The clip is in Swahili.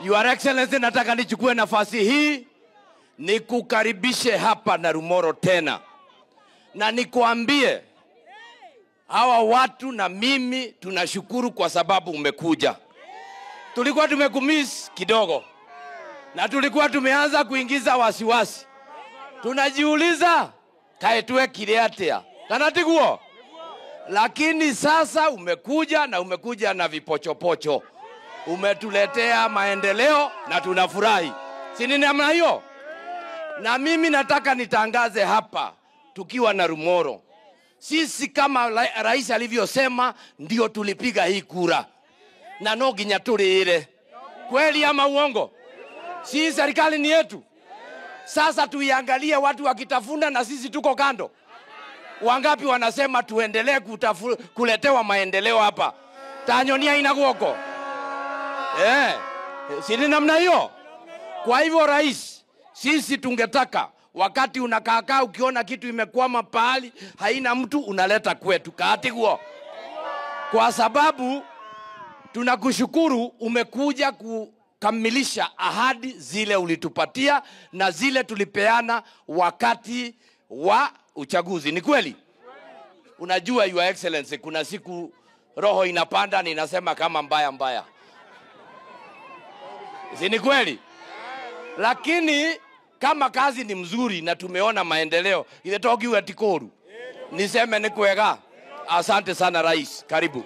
Your Excellency, nataka nichukue nafasi hii nikukaribishe hapa Naromoru tena, na nikuambie hawa watu na mimi tunashukuru kwa sababu umekuja. Tulikuwa tumekumiss kidogo na tulikuwa tumeanza kuingiza wasiwasi, tunajiuliza kaetwe kileatea kana tiguo, lakini sasa umekuja na umekuja na vipochopocho, umetuletea maendeleo na tunafurahi. Si ni namna hiyo? Na mimi nataka nitangaze hapa tukiwa Naromoru, sisi kama rais alivyosema ndio tulipiga hii kura na no nginya turiire. Kweli ama uongo? Si serikali ni yetu? Sasa tuiangalie watu wakitafuna na sisi tuko kando. Wangapi wanasema tuendelee kuletewa maendeleo hapa? Tanyonia inaguoko. Si ni namna hiyo? Kwa hivyo rais, sisi tungetaka wakati unakaakaa ukiona kitu imekwama pahali haina mtu, unaleta kwetu kaatiguo. Kwa sababu tunakushukuru umekuja kukamilisha ahadi zile ulitupatia na zile tulipeana wakati wa uchaguzi. Ni kweli? Unajua Your Excellency, kuna siku roho inapanda ninasema kama mbaya mbaya. Si ni kweli? Lakini kama kazi ni mzuri na tumeona maendeleo, ile toki tikoru. Niseme ni kwega. Asante sana rais. Karibu.